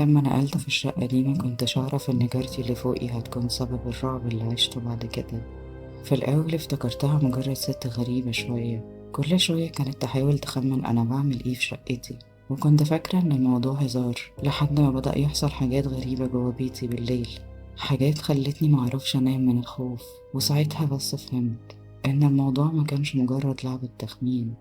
لما نقلت في الشقة دي ما كنتش أعرف إن جارتي اللي فوقي هتكون سبب الرعب اللي عشته بعد كده. في الأول افتكرتها مجرد ست غريبة شوية، كل شوية كانت تحاول تخمن أنا بعمل إيه في شقتي، وكنت فاكرة إن الموضوع هزار لحد ما بدأ يحصل حاجات غريبة جوا بيتي بالليل، حاجات خلتني معرفش أنام من الخوف. وساعتها بس فهمت إن الموضوع ما كانش مجرد لعبة تخمين.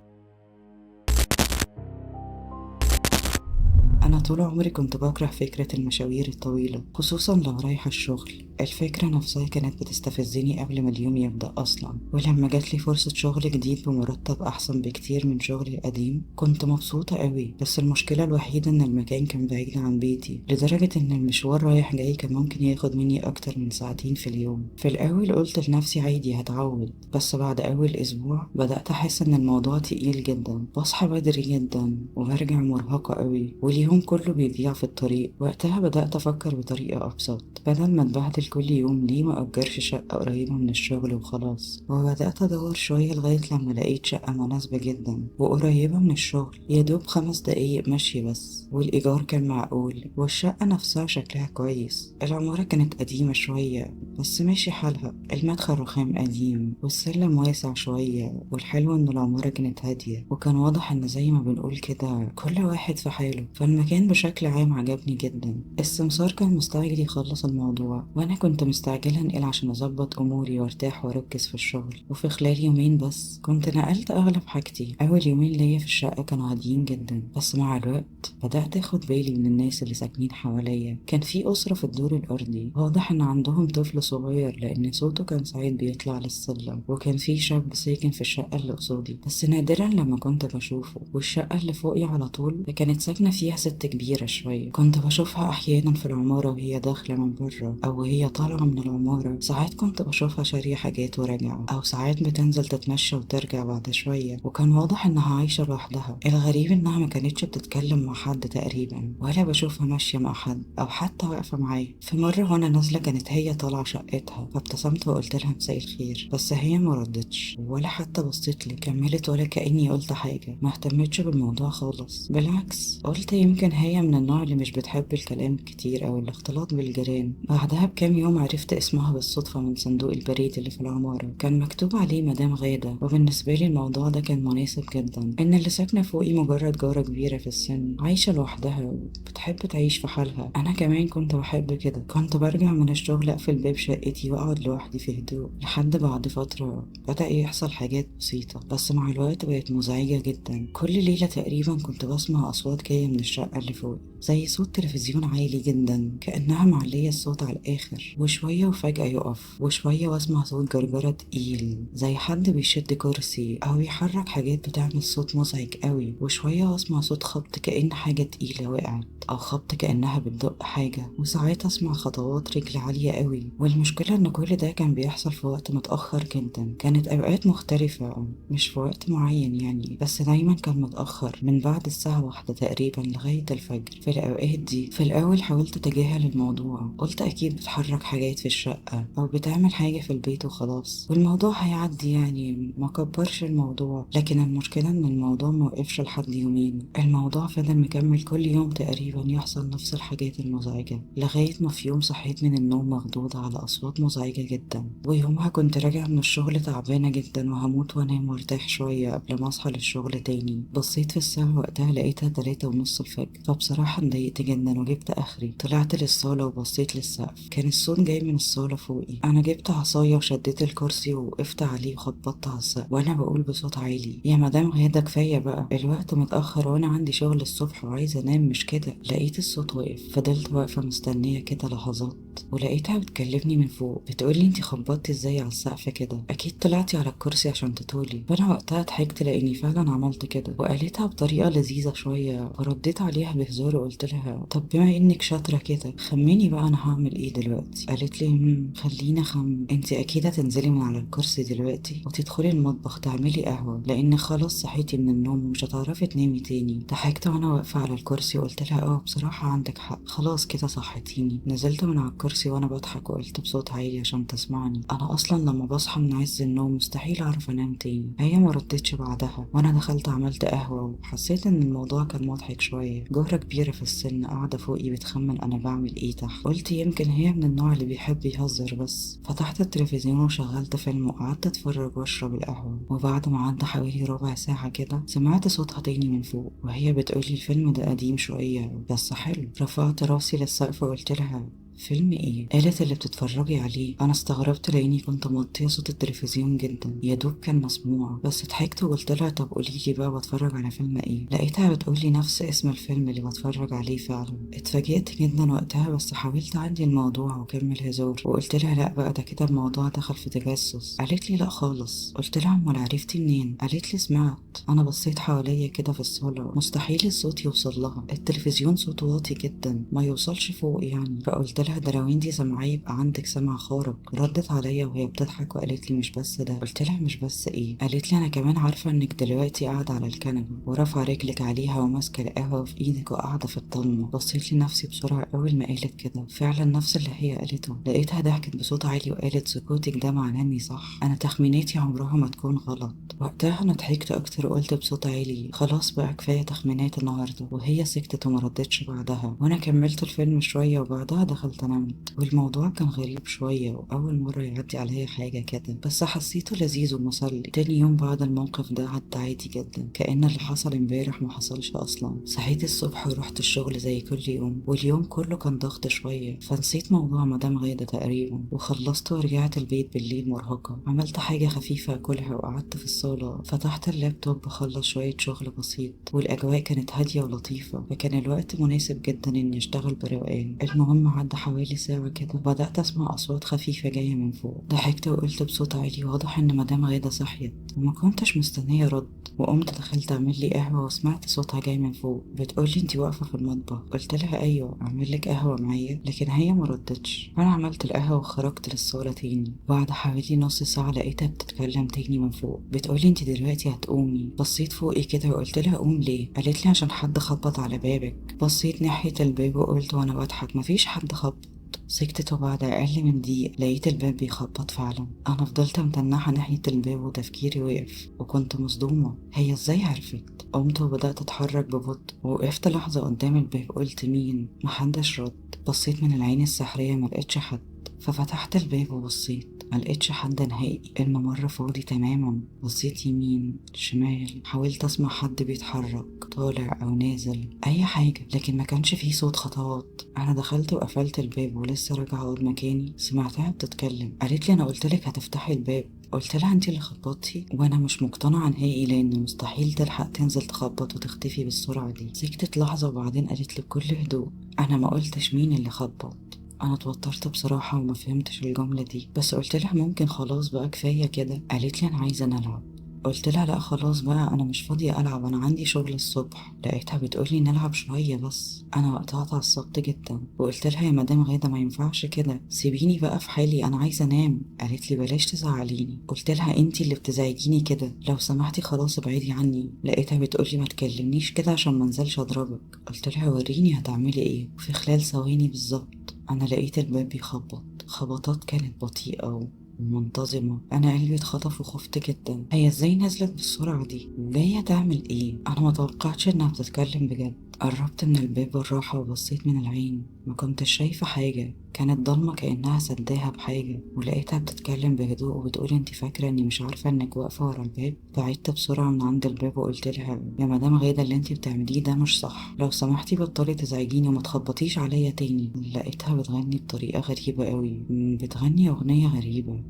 أنا طول عمري كنت بكره فكرة المشاوير الطويلة، خصوصا لو رايحة الشغل. الفكرة نفسها كانت بتستفزني قبل ما اليوم يبدأ أصلا. ولما جاتلي فرصة شغل جديد بمرتب أحسن بكتير من شغلي القديم كنت مبسوطة قوي، بس المشكلة الوحيدة إن المكان كان بعيد عن بيتي لدرجة إن المشوار رايح جاي كان ممكن ياخد مني أكتر من ساعتين في اليوم. في الأول قلت لنفسي عادي هتعود، بس بعد أول أسبوع بدأت أحس إن الموضوع تقيل جدا. بصحى بدري جدا وبرجع مرهقة قوي واليوم كله بيضيع في الطريق. وقتها بدأت أفكر بطريقة أبسط، بدل ما اتبهدل كل يوم ليه ما أجرش شقة قريبة من الشغل وخلاص. وبدأت أدور شوية لغاية لما لقيت شقة مناسبة جدا وقريبة من الشغل، يا دوب 5 دقايق مشي بس، والإيجار كان معقول والشقة نفسها شكلها كويس. العمارة كانت قديمة شوية بس ماشي حالها، المدخل رخام قديم والسلم واسع شوية، والحلو إن العمارة كانت هادية وكان واضح إن زي ما بنقول كده كل واحد في حاله. فالمكان بشكل عام عجبني جدا. السمسار كان مستعجل يخلص الموضوع وأنا كنت مستعجلة أنقل عشان أظبط أموري وارتاح وأركز في الشغل. وفي خلال يومين بس كنت نقلت أغلب حاجتي. أول يومين ليا في الشقة كانوا هاديين جدا، بس مع الوقت بدأت أخد بالي من الناس اللي ساكنين حواليا. كان في أسرة في الدور الأرضي واضح إن عندهم طفل صغير لأن صوته كان ساعات بيطلع للسلم، وكان في شاب ساكن في الشقة اللي قصادي بس نادرا لما كنت بشوفه. والشقة اللي فوقي على طول كانت ساكنة فيها ست كبيرة شوية، كنت بشوفها أحيانا في العمارة وهي داخلة من بره أو وهي طالعة من العمارة. ساعات كنت بشوفها شارية حاجات وراجعة، أو ساعات بتنزل تتمشى وترجع بعد شوية، وكان واضح إنها عايشة لوحدها. الغريب إنها ما كانتش بتتكلم مع حد تقريبا، ولا بشوفها ماشية مع حد أو حتى واقفة معاه. في مرة وأنا نازلة كانت هي طالعة شقتها، فابتسمت وقلت لها مساء الخير، بس هي ما ردتش ولا حتى بصيت لي، كملت ولا كأني قلت حاجة، ما اهتمتش بالموضوع خالص. بالعكس قلت يمكن هي من النوع اللي مش بتحب الكلام كتير أو الاختلاط بالجيران. بعدها بكام يوم عرفت اسمها بالصدفة من صندوق البريد اللي في العمارة، كان مكتوب عليه مدام غادة. وبالنسبة لي الموضوع ده كان مناسب جدا، إن اللي ساكنة فوقي مجرد جارة كبيرة في السن عايشة لوحدها وبتحب تعيش في حالها. أنا كمان كنت بحب كده، كنت برجع من الشغل أقفل باب شقتي وأقعد لوحدي في هدوء. لحد بعد فترة بدأ يحصل حاجات بسيطة بس مع الوقت بقت مزعجة جدا. كل ليلة تقريبا كنت بسمع أصوات جاية من الشقة اللي فوق، زي صوت تلفزيون عالي جدا كأنها معلية الصوت على الآخر، وشوية وفجأة يقف، وشوية واسمع صوت جرجرة تقيل زي حد بيشد كرسي أو يحرك حاجات بتعمل صوت مزعج قوي، وشوية واسمع صوت خبط كأن حاجة تقيلة وقعت أو خبط كأنها بتدق حاجة، وساعات أسمع خطوات رجل عالية قوي. والمشكلة إن كل ده كان بيحصل في وقت متأخر جدا، كانت أوقات مختلفة مش في وقت معين يعني، بس دايما كان متأخر من بعد الساعة 1 تقريبا لغاية الفجر. في الأوقات دي في الأول حاولت أتجاهل الموضوع، قلت أكيد بتحرك حاجات في الشقة أو بتعمل حاجة في البيت وخلاص والموضوع هيعدي يعني، ما كبرش الموضوع. لكن المشكلة إن الموضوع ما وقفش لحد يومين، الموضوع فضل مكمل كل يوم تقريبا يحصل نفس الحاجات المزعجة، لغاية ما في يوم صحيت من النوم مخضوضة على أصوات مزعجة جدا. ويومها كنت راجعة من الشغل تعبانة جدا وهموت وانام وارتاح شوية قبل ما أصحى للشغل تاني. بصيت في الساعة وقتها لقيتها 3:30 الفجر، فبصراحة اتضايقت جدا وجبت آخري. طلعت للصالة وبصيت للسقف، كان الصوت جاي من الصالة فوقي. أنا جبت عصاية وشديت الكرسي ووقفت عليه وخبطت على السقف وأنا بقول بصوت عالي: يا مدام غادة كفاية بقى، الوقت متأخر وأنا عندي شغل الصبح وعايزة أنام مش كده. لقيت الصوت وقف، فضلت واقفة مستنية كده لحظات، ولقيتها بتكلمني من فوق بتقولي: انتي خبطتي ازاي على السقف كده؟ اكيد طلعتي على الكرسي عشان تطولي. فانا وقتها ضحكت لاني فعلا عملت كده، وقالتها بطريقه لذيذه شويه، فرديت عليها بهزار وقلت لها: طب بما انك شاطره كده خمني بقى انا هعمل ايه دلوقتي. قالت لي: خلينا خمن، انتي اكيد هتنزلي من على الكرسي دلوقتي وتدخلي المطبخ تعملي قهوه لان خلاص صحيتي من النوم ومش هتعرفي تنامي تاني. ضحكت وانا واقفه على الكرسي وقلت لها: اه بصراحه عندك حق، خلاص كده صحتيني. نزلت من على الكرسي الكرسي وأنا بضحك وقلت بصوت عالي عشان تسمعني، أنا أصلا لما بصحى من عز النوم مستحيل أعرف أنام تاني. هي ما ردتش بعدها، وأنا دخلت عملت قهوة وحسيت إن الموضوع كان مضحك شوية. جارة كبيرة في السن قاعدة فوقي بتخمن أنا بعمل إيه تحت، قلت يمكن هي من النوع اللي بيحب يهزر بس. فتحت التلفزيون وشغلت فيلم وقعدت أتفرج وأشرب القهوة، وبعد ما عدى حوالي ربع ساعة كده سمعت صوتها تاني من فوق وهي بتقولي الفيلم ده قديم شوية بس حلو. رفعت راسي للسقف وقلت لها فيلم ايه؟ قالت اللي بتتفرجي عليه. انا استغربت لاني كنت موطيه صوت التلفزيون جدا، يا دوب كان مسموع، بس ضحكت وقلت لها طب قولي لي بقى بتفرج على فيلم ايه؟ لقيتها بتقولي نفس اسم الفيلم اللي بتفرج عليه فعلا. اتفاجئت جدا وقتها، بس حاولت اعدي الموضوع واكمل هزار وقلت لها لا بقى ده كده الموضوع دخل في تجسس. قالت لي لا خالص. قلت لها امال عرفتي منين؟ قالت لي سمعت. انا بصيت حواليا كده في الصاله، مستحيل الصوت يوصل لها، التلفزيون صوته واطي جدا ما يوصلش فوق يعني. فقلت لها ده لو انتي سامعاه يبقى عندك سمع خارق. ردت عليا وهي بتضحك وقالت لي مش بس ده. قلت لها مش بس ايه؟ قالت لي انا كمان عارفه انك دلوقتي قاعدة على الكنبة ورافعه رجلك عليها وماسكه القهوة في ايدك وقاعدة في الضلمة. بصيت لنفسي بسرعة اول ما قالت كده، فعلا نفس اللي هي قالته. لقيتها ضحكت بصوت عالي وقالت سكوتك ده معناه اني صح، انا تخميناتي عمرها ما تكون غلط. وقتها انا ضحكت اكتر وقلت بصوت عالي خلاص بقى كفاية تخمينات النهارده، وهي سكتت وما ردتش بعدها. وانا كملت الفيلم شوية وبعدها دخلت نمت. والموضوع كان غريب شوية وأول مرة يعدي عليا حاجة كده، بس حسيته لذيذ ومسلي. تاني يوم بعد الموقف ده عدى عادي جدا، كأن اللي حصل امبارح ما حصلش أصلا. صحيت الصبح ورحت الشغل زي كل يوم، واليوم كله كان ضغط شوية فنسيت موضوع مدام غادة تقريبا، وخلصت ورجعت البيت بالليل مرهقة. عملت حاجة خفيفة أكلها وقعدت في الصالة، فتحت اللابتوب بخلص شوية شغل بسيط، والأجواء كانت هادية ولطيفة، فكان الوقت مناسب جدا إني أشتغل بروقان. المهم عدى حوالي ساعة كده بدأت أسمع أصوات خفيفة جاية من فوق. ضحكت وقلت بصوت عالي واضح إن مدام غادة صحيت، وما كنتش مستنية رد. وقمت دخلت أعمل لي قهوة وسمعت صوتها جاي من فوق بتقولي انتي واقفة في المطبخ. قلت لها أيوة أعمل لك قهوة معايا، لكن هي ما ردتش. فأنا عملت القهوة وخرجت للصالة تاني. بعد حوالي نص ساعة لقيتها بتتكلم تاني من فوق بتقولي انتي دلوقتي هتقومي. بصيت فوقي كده وقلت لها قوم ليه؟ قالت لي عشان حد خبط على بابك. بصيت ناحية الباب وقلت وأنا بضحك مفيش حد خبط. سكتت وبعد أقل من دقيقة لقيت الباب بيخبط فعلا. أنا فضلت متنحة ناحية الباب وتفكيري وقف وكنت مصدومة، هي ازاي عرفت؟ قمت وبدأت أتحرك ببطء ووقفت لحظة قدام الباب قلت مين؟ محدش رد. بصيت من العين السحرية ملقتش حد، ففتحت الباب وبصيت ملقتش حد نهائي، الممر فاضي تماما. بصيت يمين شمال، حاولت اسمع حد بيتحرك طالع او نازل اي حاجة، لكن ما كانش فيه صوت خطوات. انا دخلت وقفلت الباب ولسه راجعه اقعد مكاني سمعتها بتتكلم. قالت لي انا قلتلك هتفتحي الباب. قلت لها انتي اللي خبطتي، وانا مش مقتنعة نهائي لان مستحيل تلحق تنزل تخبط وتختفي بالسرعة دي. سكتت لحظة وبعدين قالت لي بكل هدوء انا ما قلتش مين اللي خبط. انا اتوترت بصراحة وما فهمتش الجملة دي، بس قلت لها ممكن خلاص بقى كفاية كده. قالت لي انا عايزه نلعب. قلت لها لا خلاص بقى انا مش فاضية العب، انا عندي شغل الصبح. لقيتها بتقولي نلعب شوية بس. انا وقتها اتعصبت جدا وقلت لها يا مدام غاده ما ينفعش كده، سيبيني بقى في حالي انا عايزه انام. قالت لي بلاش تزعليني. قلت لها انتي اللي بتزعجيني كده، لو سمحتي خلاص ابعدي عني. لقيتها بتقولي ما تكلمنيش كده عشان ما انزلش اضربك. قلت لها وريني هتعملي ايه. وفي خلال ثواني بالظبط انا لقيت الباب بيخبط، خبطات كانت بطيئه ومنتظمة. أنا قلبي اتخطف وخفت جدا، هي ازاي نزلت بالسرعة دي؟ جاية تعمل ايه؟ أنا ما توقعتش إنها بتتكلم بجد. قربت من الباب بالراحة وبصيت من العين، ما كنتش شايفة حاجة، كانت ضلمة كأنها سداها بحاجة. ولقيتها بتتكلم بهدوء وبتقول انتي فاكرة اني مش عارفة انك واقفة ورا الباب؟ بعدت بسرعة من عند الباب وقلت لها يا مدام غادة اللي انتي بتعمليه ده مش صح، لو سمحتي بطلي تزعجيني وما تخبطيش عليا تاني. لقيتها بتغني بطريقة غريبة قوي، بتغني أغنية غريبة.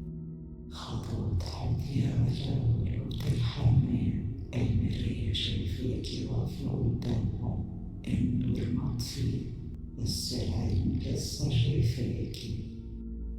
خطوات هادية على الحمام، المراية شايفاكي واقفة قدامهم، النور مطفي بس العين لسه شايفاكي.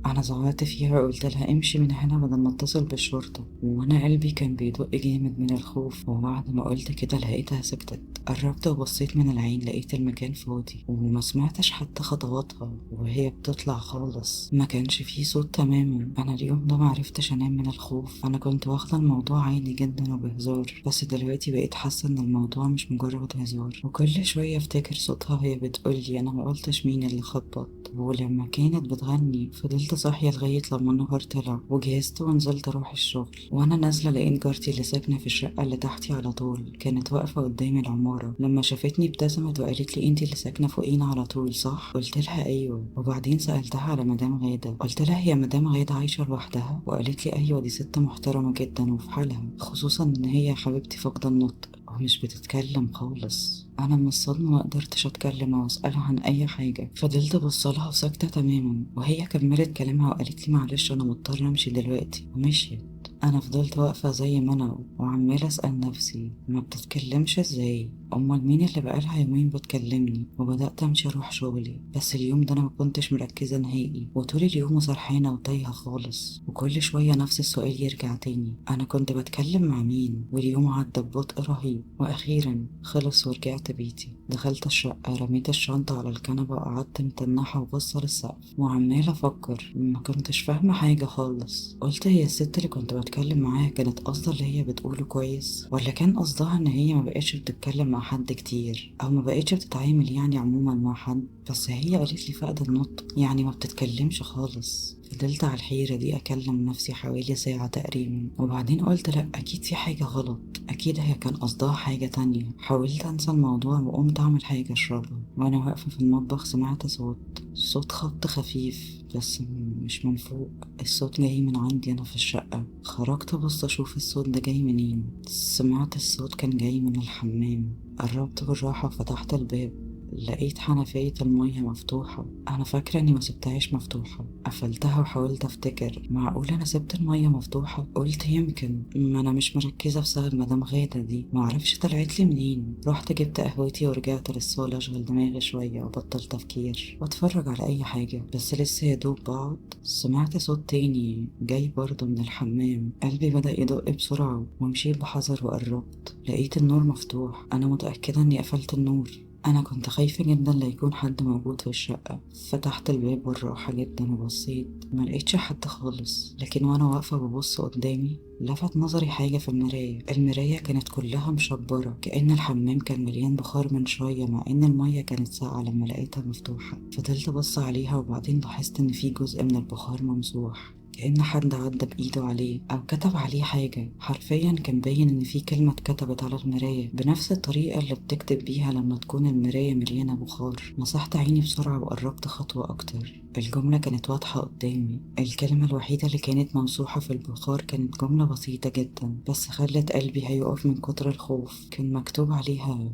أنا زعقت فيها وقلت لها امشي من هنا بدل ما اتصل بالشرطة، وأنا قلبي كان بيدق جامد من الخوف. وبعد ما قلت كده لقيتها سكتت. قربت وبصيت من العين لقيت المكان فاضي وما سمعتش حتى خطواتها وهي بتطلع خالص، ما كانش فيه صوت تماما. أنا اليوم ده معرفتش أنام من الخوف. أنا كنت واخدة الموضوع عادي جدا وبهزار، بس دلوقتي بقيت حاسة إن الموضوع مش مجرد هزار. وكل شوية افتكر صوتها وهي بتقولي أنا ما قلتش مين اللي خبط. ولما كانت بتغني فضلت صاحية لغاية لما النهار طلع، وجهزت ونزلت اروح الشغل. وانا نازلة لقيت جارتي اللي ساكنة في الشقة اللي تحتي على طول كانت واقفة قدام العمارة. لما شافتني ابتسمت وقالت لي انتي اللي ساكنة فوقينا على طول صح؟ قلت لها ايوه. وبعدين سألتها على مدام غادة، قلت لها هي مدام غادة عايشة لوحدها؟ وقالت لي ايوه دي ست محترمة جدا وفي حالها، خصوصا ان هي حبيبتي فاقدة النطق ومش بتتكلم خالص. انا من الصدمة ما قدرتش اتكلم او اسألها عن اي حاجة، فضلت بصلها وساكتة تماما. وهي كملت كلامها وقالت لي معلش انا مضطرة امشي دلوقتي، ومشيت. انا فضلت واقفة زي ما انا وعمالة اسأل نفسي ما بتتكلمش ازاي؟ امال مين اللي بقالها يومين بتكلمني؟ وبدأت امشي اروح شغلي، بس اليوم ده انا ما كنتش مركزة نهائي، وطول اليوم سرحانة وتايهة خالص، وكل شوية نفس السؤال يرجع تاني، انا كنت بتكلم مع مين؟ واليوم عدى ببطء رهيب، واخيرا خلص ورجعت بيتي. دخلت الشقة، رميت الشنطة على الكنبة وقعدت متنحة وبصة للسقف وعمالة افكر، ما كنتش فاهمة حاجة خالص. قلت هي الست اللي كنت بتكلم معاها كانت قصدها اللي هي بتقوله كويس، ولا كان قصدها ان هي ما بقتش بتتكلم مع حد كتير، او ما بقتش بتتعامل يعني عموما مع حد؟ بس هي قالت لي فاقدة النطق، يعني ما بتتكلمش خالص. فضلت على الحيرة دي أكلم نفسي حوالي ساعة تقريبا، وبعدين قلت لأ أكيد في حاجة غلط، أكيد هي كان قصدها حاجة تانية. حاولت أنسى الموضوع وقمت أعمل حاجة أشربها. وأنا واقفة في المطبخ سمعت صوت خبط خفيف بس مش من فوق، الصوت جاي من عندي أنا في الشقة. خرجت أبص أشوف الصوت ده جاي منين، سمعت الصوت كان جاي من الحمام. قربت بالراحة وفتحت الباب، لقيت حنفية المية مفتوحة. أنا فاكرة إني ما سبتهاش مفتوحة، قفلتها وحاولت أفتكر معقول أنا سبت المية مفتوحة؟ قلت يمكن ما أنا مش مركزة بسبب مدام غادة دي، معرفش طلعت لي منين. رحت جبت قهوتي ورجعت للصالة أشغل دماغي شوية وبطل تفكير وأتفرج على أي حاجة، بس لسه يا دوب بقعد سمعت صوت تاني جاي برضه من الحمام. قلبي بدأ يدق بسرعة ومشيت بحذر وقربت، لقيت النور مفتوح. أنا متأكدة إني قفلت النور، أنا كنت خايفة جدا لا يكون حد موجود في الشقة. فتحت الباب بالراحة جدا وبصيت، ما لقيتش حد خالص. لكن وأنا واقفة ببص قدامي لفت نظري حاجة في المراية. المراية كانت كلها مشبرة، كأن الحمام كان مليان بخار من شوية، مع إن المية كانت ساقعة لما لقيتها مفتوحة. فضلت أبص عليها وبعدين لاحظت إن في جزء من البخار ممسوح، كأن حد عدى بإيده عليه أو كتب عليه حاجة. حرفيا كان باين إن في كلمة اتكتبت على المراية بنفس الطريقة اللي بتكتب بيها لما تكون المراية مليانة بخار. مسحت عيني بسرعة وقربت خطوة أكتر. الجملة كانت واضحة قدامي، الكلمة الوحيدة اللي كانت ممسوحة في البخار كانت جملة بسيطة جدا بس خلت قلبي هيقف من كتر الخوف. كان مكتوب عليها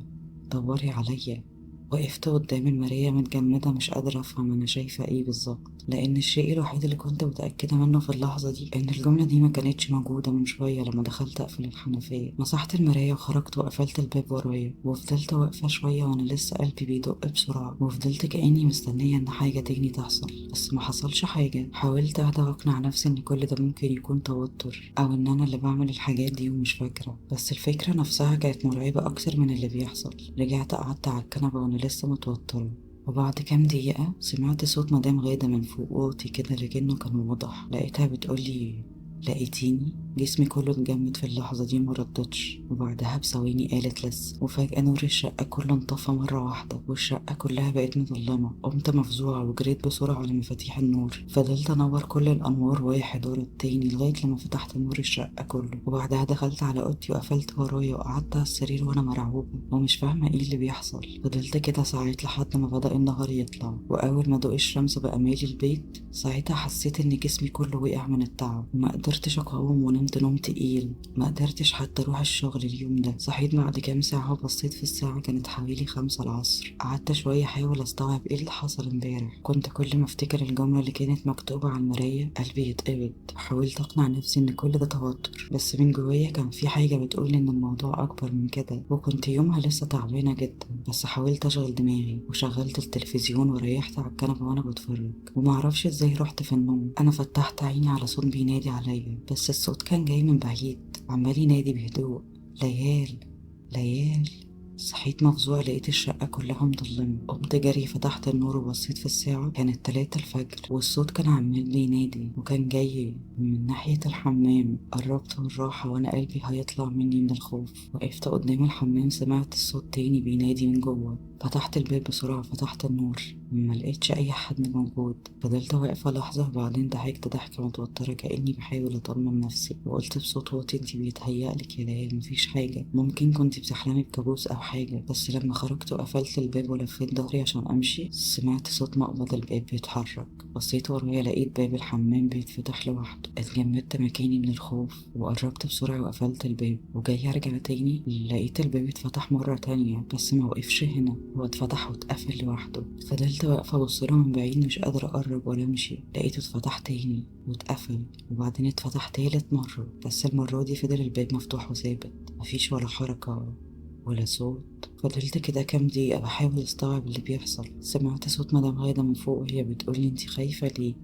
دوري عليا. وقفت قدام المراية متجمدة مش قادرة أفهم أنا شايفة إيه بالظبط، لأن الشيء الوحيد اللي كنت متأكدة منه في اللحظة دي إن الجملة دي ما كانتش موجودة من شوية لما دخلت أقفل الحنفية. مسحت المراية وخرجت وقفلت الباب ورايا، وفضلت واقفة شوية وأنا لسه قلبي بيدق بسرعة، وفضلت كأني مستنية إن حاجة تاني تحصل، بس ما حصلش حاجة. حاولت أهدى وأقنع نفسي إن كل ده ممكن يكون توتر أو إن أنا اللي بعمل الحاجات دي ومش فاكرة، بس الفكرة نفسها كانت مرعبة أكتر من اللي بيحصل. رجعت قعدت على الكنبة وأنا لسه متوترة، وبعد كام دقيقة سمعت صوت مدام غادة من فوق اوضتي كده لكنه كان واضح. لقيتها بتقولي لقيتيني؟ جسمي كله اتجمد في اللحظة دي ما ردتش، وبعدها بثواني قالت لسه، وفجأة نور الشقة كله انطفى مرة واحدة والشقة كلها بقت مظلمة. قمت مفزوعة وجريت بسرعة على مفاتيح النور، فضلت انور كل الأنوار واحد ورا التاني لغاية لما فتحت نور الشقة كله، وبعدها دخلت على أوضتي وقفلت ورايا وقعدت على السرير وأنا مرعوبة ومش فاهمة ايه اللي بيحصل. فضلت كده ساعات لحد ما بدأ النهار يطلع، وأول ما ضوء الشمس بقى مالي البيت ساعتها حسيت إن جسمي كله وقع من التعب وما قدرتش أقاوم ونمت نوم تقيل. ما قدرتش حتى اروح الشغل اليوم ده. صحيت بعد كام ساعة وبصيت في الساعة كانت حوالي 5 العصر. قعدت شوية احاول استوعب ايه اللي حصل امبارح. كنت كل ما افتكر الجملة اللي كانت مكتوبة على المراية قلبي يتقبض. حاولت اقنع نفسي ان كل ده توتر، بس من جوايا كان في حاجة بتقول ان الموضوع اكبر من كده، وكنت يومها لسه تعبانة جدا. بس حاولت اشغل دماغي وشغلت التلفزيون وريحت على الكنبة وانا بتفرج، ومعرفش ازاي رحت في النوم. انا فتحت عيني على صوت بينادي عليا، بس الصوت كان جاي من بعيد عمال ينادي بهدوء ليال ليال. صحيت مفزوع لقيت الشقة كلها مظلمة. قمت جري فتحت النور وبصيت في الساعة كانت 3 الفجر، والصوت كان عمال بينادي وكان جاي من ناحية الحمام. قربت بالراحة وانا قلبي هيطلع مني من الخوف. وقفت قدام الحمام سمعت الصوت تاني بينادي من جوه. فتحت الباب بسرعة، فتحت النور، ما لقيتش أي حد موجود. فضلت واقفة لحظة وبعدين ضحكت ضحكة متوترة كأني بحاول أطمن نفسي، وقلت بصوت واطي انتي بيتهيألك يا ليال، مفيش حاجة، ممكن كنتي بتحلمي بكابوس أو حاجة. بس لما خرجت وقفلت الباب ولفيت ظهري عشان أمشي، سمعت صوت مقبض الباب بيتحرك. بصيت ورايا لقيت باب الحمام بيتفتح لوحده. اتجمدت مكاني من الخوف وقربت بسرعة وقفلت الباب، وجاي أرجع تاني لقيت الباب اتفتح مرة تانية، بس ما وقفش هنا، هو اتفتح واتقفل لوحده. فضلت واقفة أبصله من بعيد مش قادرة أقرب ولا أمشي. لقيته اتفتح تاني واتقفل، وبعدين اتفتح تالت مرة، بس المرة دي فضل الباب مفتوح وثابت، مفيش ولا حركة ولا صوت. فضلت كده كام دقيقة بحاول استوعب اللي بيحصل. سمعت صوت مدام غادة من فوق وهي بتقولي انتي خايفة ليه؟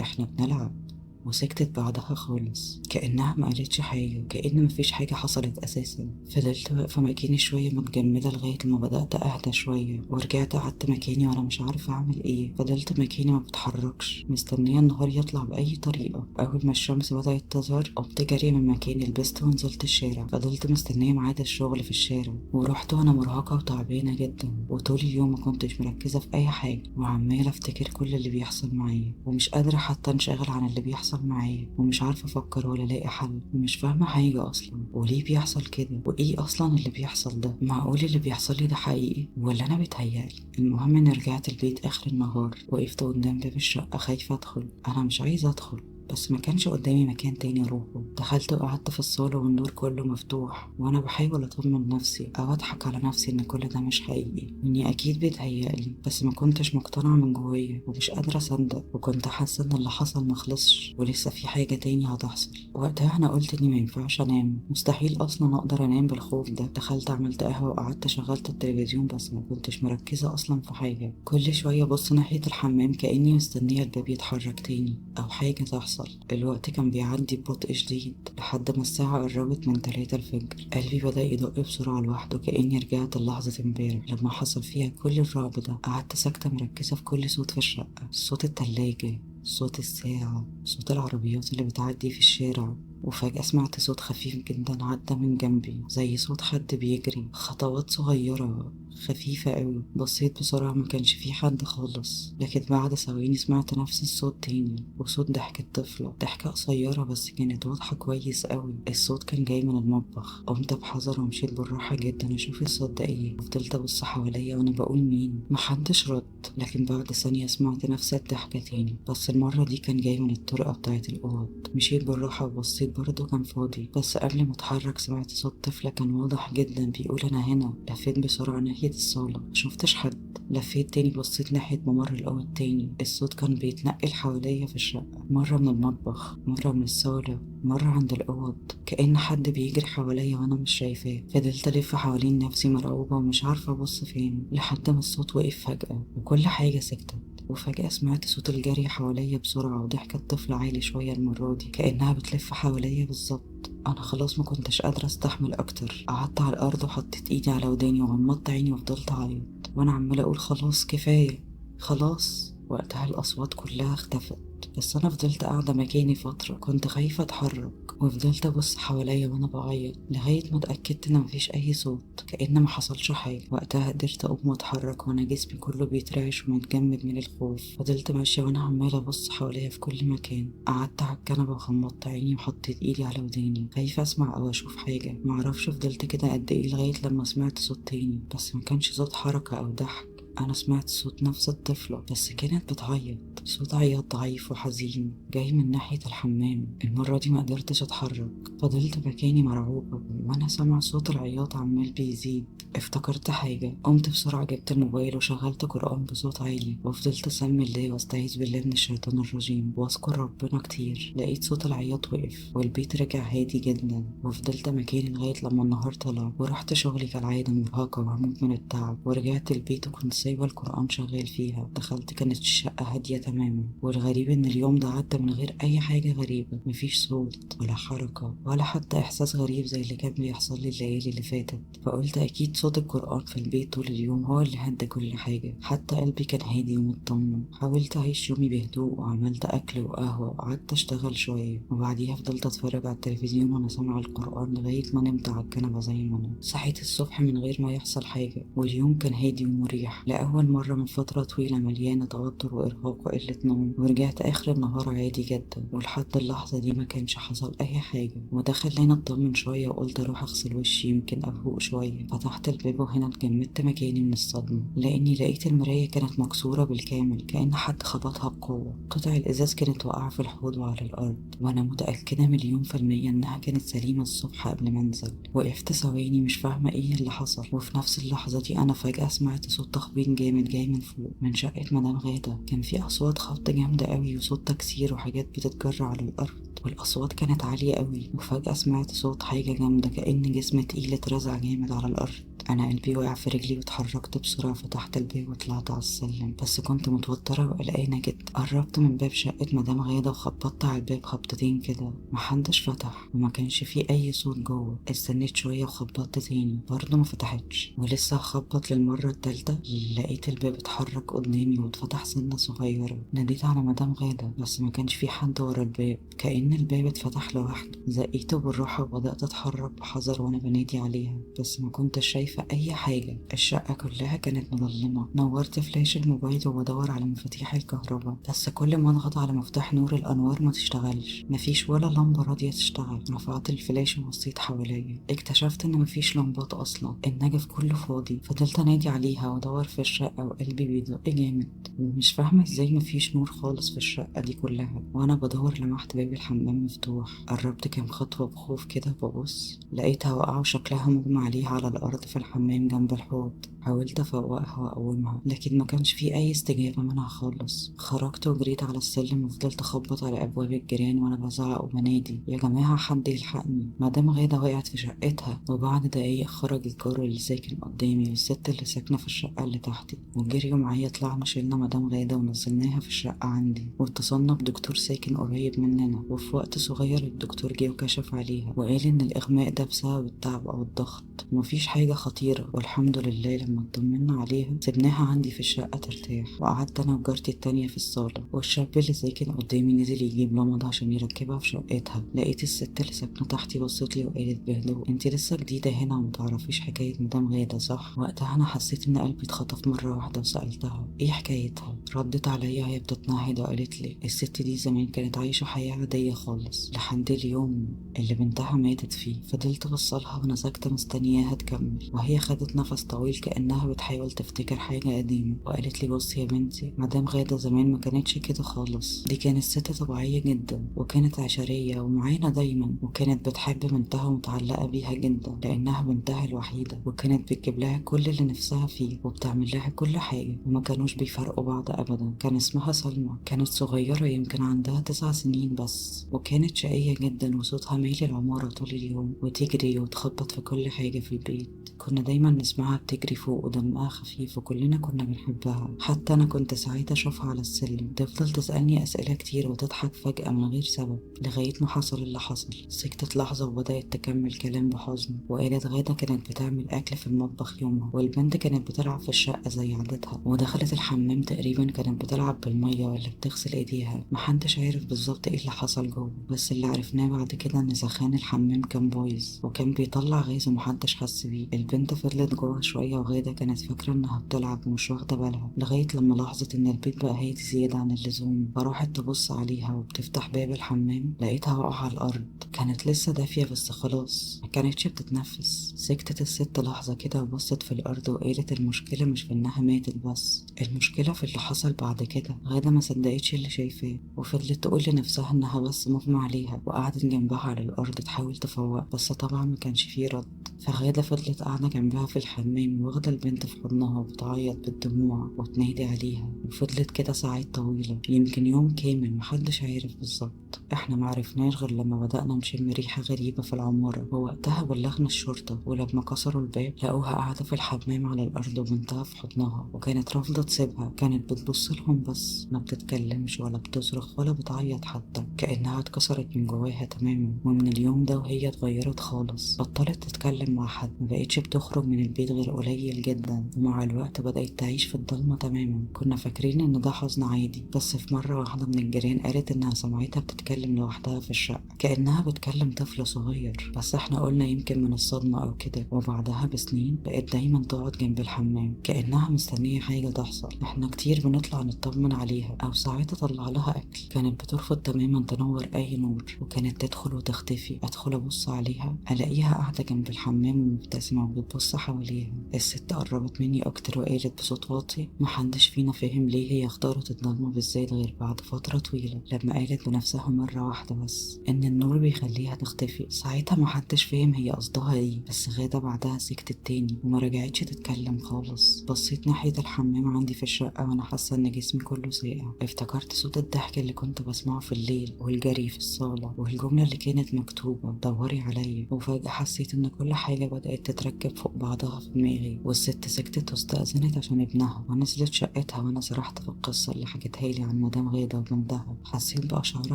احنا بنلعب. وسكتت بعدها خالص كأنها ما قالتش حاجة، كأن مفيش حاجة حصلت أساسا. فضلت واقفة مكاني شوية متجمدة لغاية ما بدأت أهدى شوية، ورجعت قعدت مكاني وأنا مش عارفة أعمل إيه. فضلت مكاني ما بتحركش، مستنية النهار يطلع بأي طريقة. أول ما الشمس بدأت تظهر قمت جري من مكاني، لبست ونزلت الشارع. فضلت مستنية ميعاد الشغل في الشارع، ورحت وأنا مرهقة وتعبانة جدا، وطول اليوم ما كنتش مركزة في أي حاجة، وعمالة أفتكر كل اللي بيحصل معايا، ومش قادرة حتى أنشغل عن اللي بيحصل معايا، ومش عارفة أفكر ولا ألاقي حل، ومش فاهمة حاجة أصلا، وليه بيحصل كده، وإيه أصلا اللي بيحصل ده؟ معقول اللي بيحصل لي ده حقيقي ولا أنا بيتهيألي؟ المهم إني رجعت البيت آخر النهار، وقفت قدام باب الشقة خايفة أدخل. أنا مش عايزة أدخل، بس ما كانش قدامي مكان تاني اروحه. دخلت وقعدت في الصالة والنور كله مفتوح، وانا بحاول اطمن نفسي او اضحك على نفسي ان كل ده مش حقيقي، اني اكيد بيتهيألي، بس ما كنتش مقتنعة من جوايا ومش قادرة اصدق، وكنت حاسة ان اللي حصل ما خلصش ولسه في حاجة تاني هتحصل. وقتها انا قلت اني ما ينفعش انام، مستحيل اصلا اقدر انام بالخوف ده. دخلت عملت قهوة وقعدت شغلت التلفزيون، بس ما كنتش مركزة اصلا في حاجة. كل شوية بص ناحية الحمام كأني مستنية الباب يتحرك تاني او حاجة تحصل. الوقت كان بيعدي ببطء شديد لحد ما الساعة قربت من 3 الفجر. قلبي بدأ يدق بسرعة لوحده كأني رجعت للحظة امبارح لما حصل فيها كل الرعب ده. قعدت ساكتة مركزة في كل صوت في الشقة، صوت التلاجة، صوت الساعة، صوت العربيات اللي بتعدي في الشارع. وفجأة سمعت صوت خفيف جدا عدى من جنبي، زي صوت حد بيجري، خطوات صغيرة خفيفة قوي. بصيت بسرعة ما كانش في حد خالص، لكن بعد ثواني سمعت نفس الصوت تاني، وصوت ضحكة طفلة، ضحكة قصيرة بس كانت واضحة كويس قوي. الصوت كان جاي من المطبخ. قمت بحذر ومشيت بالراحة جدا اشوف الصوت ده ايه، وفضلت ابص حواليا وانا بقول مين، محدش رد. لكن بعد ثانية سمعت نفس الضحكة تاني، بس المرة دي كان جاي من الطرقة بتاعة الأوض. مشيت بالراحة وبصيت برضه كان فاضي، بس قبل ما اتحرك سمعت صوت طفلة كان واضح جدا بيقول انا هنا. لفيت بسرعة ناحية الصالة، مشوفتش حد. لفيت تاني بصيت ناحية ممر الأوض تاني، الصوت كان بيتنقل حواليا في الشقة، مرة من المطبخ، مرة من الصالة، مرة عند الأوض، كأن حد بيجري حواليا وأنا مش شايفاه. فضلت ألف حوالين نفسي مرعوبة ومش عارفة أبص فين، لحد ما الصوت وقف فجأة وكل حاجة سكتت. وفجأة سمعت صوت الجري حواليا بسرعة وضحكة الطفل عالي شوية المرة دي، كأنها بتلف حواليا بالظبط. أنا خلاص ما كنتش قادرة أستحمل أكتر. قعدت على الأرض وحطيت إيدي على وداني وغمضت عيني وفضلت أعيط وأنا عمالة أقول خلاص كفاية خلاص. وقتها الأصوات كلها اختفت، بس أنا فضلت قاعدة مكاني فترة، كنت خايفة أتحرك، وفضلت أبص حواليا وأنا بعيط لغاية ما اتأكدت إن مفيش أي صوت، كأن ما حصلش حاجة. وقتها قدرت أقوم وأتحرك وأنا جسمي كله بيترعش ومتجمد من الخوف. فضلت ماشية وأنا عمالة أبص حواليا في كل مكان. قعدت على الكنبة وغمضت عيني وحطيت إيدي على وداني، خايفة أسمع أو أشوف حاجة. معرفش فضلت كده قد إيه لغاية لما سمعت صوت تاني، بس ما كانش صوت حركة أو ضحك. أنا سمعت صوت نفس الطفلة بس كانت بتعيط، صوت عياط ضعيف وحزين جاي من ناحية الحمام. المرة دي ما قدرتش أتحرك، فضلت مكاني مرعوبة وأنا سامعة صوت العياط عمال بيزيد. افتكرت حاجة، قمت بسرعة جبت الموبايل وشغلت قرآن بصوت عالي وفضلت أسمي الله واستعيذ بالله من الشيطان الرجيم وأذكر ربنا كتير. لقيت صوت العياط وقف والبيت رجع هادي جدا، وفضلت مكاني لغاية لما النهار طلع ورحت شغلي كالعادة مرهقة وهموت من التعب. ورجعت البيت وكنت سايبة القرآن شغال فيها. دخلت كانت الشقة هادية تماما، والغريب إن اليوم ده عدى من غير أي حاجة غريبة، مفيش صوت ولا حركة ولا حتى إحساس غريب زي اللي كان بيحصل لي الليالي اللي فاتت. فقلت أكيد صوت القرآن في البيت طول اليوم هو اللي هدى كل حاجة، حتى قلبي كان هادي ومطمن. حاولت أعيش يومي بهدوء وعملت أكل وقهوة وقعدت أشتغل شوية، وبعديها فضلت أتفرج على التلفزيون وأنا سامعة القرآن لغاية ما نمت على الكنبة زي ما أنا. صحيت الصبح من غير ما يحصل حاجة، واليوم كان هادي ومريح لأول مرة من فترة طويلة مليانة توتر وإرهاق وقلة نوم. ورجعت آخر النهار عادي جدا، ولحد اللحظة دي ما كانش حصل أي حاجة، وده خلاني أطمن شوية وقلت أروح أغسل وشي يمكن أفوق شوية. فتحت الباب وهنا اتجمدت مكاني من الصدمة، لأني لقيت المراية كانت مكسورة بالكامل، كأن حد خبطها بقوة. قطع الإزاز كانت واقعة في الحوض وعلى الأرض، وأنا متأكدة 100% إنها كانت سليمة الصبح قبل ما أنزل. وقفت ثواني مش فاهمة إيه اللي حصل، وفي نفس اللحظة دي أنا فجأة سمعت صوت تخبيط جامد جاي من فوق من شقة مدام غادة. كان في أصوات خبط جامدة قوي وصوت تكسير وحاجات بتتجر على الأرض، والأصوات كانت عالية قوي. وفجأة سمعت صوت حاجة جامدة كأن جسم تقيل اترزع جامد على الأرض. أنا قلبي وقع في رجلي واتحركت بسرعة، فتحت الباب وطلعت على السلم، بس كنت متوترة وقلقانة جدا. قربت من باب شقة مدام غادة وخبطت على الباب خبطتين كده، محدش فتح وما كانش فيه أي صوت جوه. استنيت شوية وخبطت تاني، برضه ما فتحتش، ولسه هخبط للمرة التالتة لقيت الباب اتحرك قدامي واتفتح سنة صغيرة. ناديت على مدام غادة بس ما كانش فيه حد ورا الباب، كأن الباب اتفتح لوحده. زقيته بالراحة وبدأت أتحرك بحذر وأنا بنادي عليها، بس ما كنتش شايفة أي حاجة. الشقة كلها كانت مظلمة. نورت فلاش الموبايل وبدور على مفاتيح الكهرباء، بس كل ما اضغط على مفتاح نور الأنوار ما تشتغلش، مفيش ولا لمبة راضية تشتغل. رفعت الفلاش وبصيت حواليا، اكتشفت إن مفيش لمبات أصلا، النجف كله فاضي. فضلت أنادي عليها وأدور في الشقة وقلبي بيدق جامد، ومش فاهمة إزاي مفيش نور خالص في الشقة دي كلها. وأنا بدور لمحت باب الحمام مفتوح، قربت كام خطوة بخوف كده ببص، لقيتها واقعة وشكلها مغمى عليها على الأرض في الحمام جنب الحوض. حاولت أفوقها وأقومها لكن ما كانش في أي استجابة منها خالص. خرجت وجريت على السلم وفضلت أخبط على أبواب الجيران وأنا بزعق وبنادي، يا جماعة حد يلحقني، مدام غادة وقعت في شقتها. وبعد دقايق خرج الجار اللي ساكن قدامي والست اللي ساكنة في الشقة اللي تحتي، وجريوا معايا. طلعنا شلنا مدام غادة ونزلناها في الشقة عندي، واتصلنا بدكتور ساكن قريب مننا. وفي وقت صغير الدكتور جه وكشف عليها وقال إن الإغماء ده بسبب التعب أو الضغط ومفيش حاجة خطيرة. والحمد لله لما اطمنا عليها سيبناها عندي في الشقة ترتاح، وقعدت أنا وجارتي التانية في الصالة، والشاب اللي ساكن قدامي نزل يجيب لمضة عشان يركبها في شقتها. لقيت الست اللي ساكنة تحتي بصت لي وقالت بهدوء، انتي لسه جديدة هنا ومتعرفيش حكاية مدام غادة صح؟ وقتها أنا حسيت إن قلبي اتخطف مرة واحدة وسألتها ايه حكايتها. ردت عليا وهي بتتنهد وقالت لي الست دي زمان كانت عايشة حياة عادية خالص لحد اليوم اللي بنتها ماتت فيه. فضلت بصلها وأنا ساكتة مستنياها تكمل، وهي خدت نفس طويل كأنها بتحاول تفتكر حاجة قديمة، وقالت لي بصي يا بنتي، مدام غادة زمان ما كانتش كده خالص، دي كانت ست طبيعية جدا وكانت عشرية ومعانا دايما، وكانت بتحب بنتها ومتعلقة بيها جدا لأنها بنتها الوحيدة، وكانت بتجيب لها كل اللي نفسها فيه وبتعمل لها كل حاجة، وما كانوش بيفرقوا بعض أبدا. كان اسمها سلمى، كانت صغيرة يمكن عندها 9 سنين بس، وكانت شقية جدا وصوتها مالي العمارة طول اليوم، وتجري وتخبط في كل حاجة في البيت. كنا دايما نسمعها بتجري فوق ودمها خفيف، وكلنا كنا بنحبها. حتى أنا كنت ساعات أشوفها على السلم تفضل تسألني أسئلة كتير وتضحك فجأة من غير سبب، لغاية ما حصل اللي حصل. سكتت لحظة وبدأت تكمل كلام بحزن، وقالت غادة كانت بتعمل أكل في المطبخ يومها، والبنت كانت بتلعب في الشقة زي عادتها، ودخلت الحمام تقريبا كانت بتلعب بالمية ولا بتغسل ايديها، محدش عارف بالظبط ايه اللي حصل جوه، بس اللي عرفناه بعد كده ان سخان الحمام كان بايظ وكان بيطلع غاز ومحدش حس بيه. البنت فضلت جوه شوية وغادة كانت فاكرة انها بتلعب ومش واخدة بالها، لغاية لما لاحظت ان البيت بقى هادي زيادة عن اللزوم، فراحت تبص عليها وبتفتح باب الحمام لقيتها واقعة على الأرض. كانت لسه دافية بس خلاص ما كانتش بتتنفس. سكتت الست لحظة كده وبصت في الأرض وقالت المشكلة مش في انها ماتت بس، المشكلة في اللي حصل بعد كده. غادة ما صدقتش اللي شايفاه وفضلت تقول لنفسها انها بس مغمى عليها، وقعدت جنبها على الأرض تحاول تفوق، بس طبعا ما كانش فيه رد. فغادة فضلت قاعدة جنبها في الحمام واخدة واخدة البنت في حضنها وبتعيط بالدموع وتنادي عليها، وفضلت كده ساعات طويلة، يمكن يوم كامل، محدش عارف بالظبط. احنا معرفناش غير لما بدأنا نشم ريحة غريبة في العمارة، ووقتها بلغنا الشرطة. ولما كسروا الباب لقوها قاعدة في الحمام على الأرض وبنتها في حضنها، وكانت رافضة تسيبها. كانت بتبص لهم بس، ما بتتكلمش ولا بتصرخ ولا بتعيط حتى، كأنها اتكسرت من جواها تماما. ومن اليوم ده وهي اتغيرت خالص، بطلت تتكلم مع حد، ما بقتش بتخرج من البيت غير قليل جدا، ومع الوقت بدأت تعيش في الضلمة تماما. كنا فاكرين ان ده حزن عادي، بس في مرة واحدة من الجيران قالت انها سمعتها بتتكلم لوحدها في الشقة، كأنها بتكلم طفل صغير، بس احنا قلنا يمكن من الصدمة او كده. وبعدها بسنين بقت دايما تقعد جنب الحمام كأنها مستنية حاجة تحصل. احنا كتير بنطلع نطمن عليها او ساعات اطلع لها اكل. كانت بترفض تماما تنور اي نور، وكانت تدخل وتختفي. ادخل ابص عليها الاقيها قاعدة جنب الحمام ومبتسمة وبتبص حواليها. الست قربت مني اكتر وقالت بصوت واطي، محدش فينا فاهم ليه هي اختارت الضلمة بالذات غير بعد فترة طويلة، لما قالت بنفسها مرة واحدة بس ان النور بيخليها تختفي. ساعتها محدش فاهم هي قصدها ايه، بس غادة بعدها سكتت تاني وما رجعتش تتكلم خالص. بصيت ناحية الحمام عندي في الشقة وانا حاسة ان جسمي كله ساقع. افتكرت صوت الضحك اللي كنت بسمعه في الليل، والجري في الصالة، والجملة اللي كانت مكتوبة دوري عليا. وفجأة حسيت ان كل حاجة بدأت تتركب فوق بعضها في دماغي. والست سكتت واستأذنت عشان ابنها ونزلت شقتها، وانا سرحت في القصة اللي حكتها لي عن مدام غادة وبنتها. حسيت بقشعرة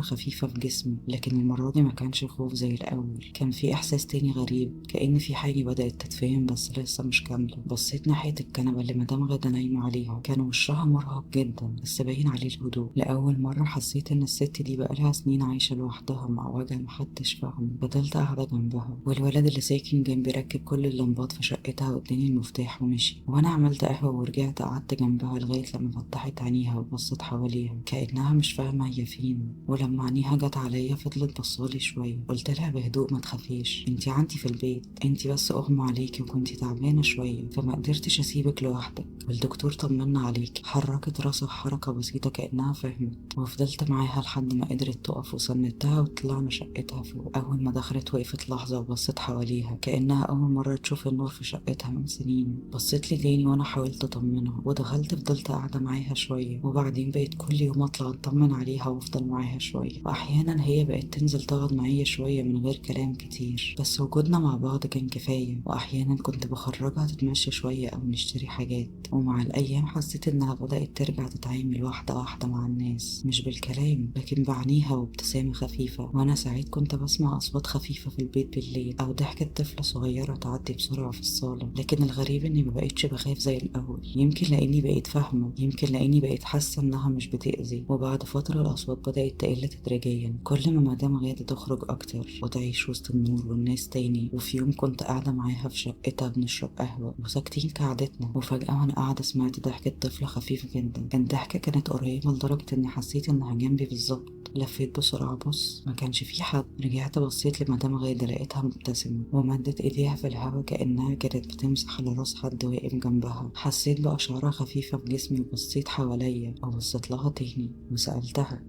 خفيفة في جسمي، لكن المرة دي ما كانش خوف زي الأول، كان في إحساس تاني غريب، كأن في حاجة بدأت تتفهم بس لسه مش كاملة. بصيت ناحية الكنبة اللي مدام غادة نايمة عليها، كان وشها مرهق جدا بس باين عليه الهدوء. لأول مرة حسيت إن الست دي بقالها سنين عايشة لوحدها مع وجع محدش فاهمه. فضلت قاعدة جنبها، والولد اللي ساكن جنبي ركب كل اللمبات في شقتها واداني المفتاح ومشي، وأنا عملت قهوة ورجعت قعدت جنبها لغاية لما فتحت عينيها وبصت حواليها كأنها مش فاهمة هي فين. ولما عينيها جت عليا فضلت بصالي شوية. قلت لها بهدوء، ما تخافيش، انتي عندي في البيت، انتي بس اغمى عليكي وكنتي تعبانة شوية فما قدرتش اسيبك لوحدك، والدكتور طمنا عليكي. حركت راسها حركة بسيطة كأنها فهمت، وفضلت معاها لحد ما قدرت تقف وسندتها وطلعنا شقتها فوق. أول ما دخلت وقفت لحظة وبصت حواليها كأنها أول مرة تشوف النور في شقتها من سنين. بصيت لي تاني وأنا حاولت أطمنها، ودخلت فضلت قاعدة معاها شوية، وبعدين بقيت كل يوم أطلع أطمن عليها وأفضل معاها شوية، وأحيانا هي بقت تنزل تقعد معايا شوية من غير كلام كتير، بس وجودنا مع بعض كان كفاية. وأحيانا كنت بخرجها تتمشى شوية أو نشتري حاجات. ومع الأيام حسيت إنها بدأت ترجع تتعامل واحدة واحدة مع الناس، مش بالكلام لكن بعينيها وابتسامة خفيفة. وأنا ساعات كنت بسمع أصوات خفيفة في البيت بالليل أو ضحكة طفلة صغيرة تعدي بسرعة في الصالة، لكن الغريب إني مبقتش بخاف زي الأول. يمكن لأني بقيت فاهمة، يمكن لأني بقيت حاسة إنها مش بتأذي. وبعد فترة الأصوات بدأت تقل تدريجيا، كل ما مدام غادة تخرج أكتر وتعيش وسط النور والناس تاني. وفي يوم كنت قاعدة معاها في شقتها بنشرب قهوة وساكتين كعادتنا، وفجأة وأنا قاعدة سمعت ضحكة طفلة خفيفة جدا. الضحكة كانت قريبة لدرجة إني حسيت إنها جنبي بالظبط. لفيت بسرعة بص، ما كانش في حد. رجعت بصيت لمدام غادة لقيتها مبتسمة ومدت ايديها في الهوا كأنها كانت بتمسح على راس حد واقف جنبها. حسيت بقشعرة خفيفة في جسمي وبصيت حواليا وبصيت لها تاني وسألتها،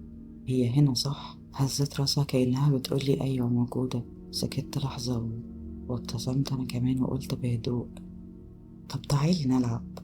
هي هنا صح؟ هزت راسها كأنها بتقولي أيوة موجودة. سكت لحظة وابتسمت أنا كمان وقلت بهدوء، طب تعالي نلعب.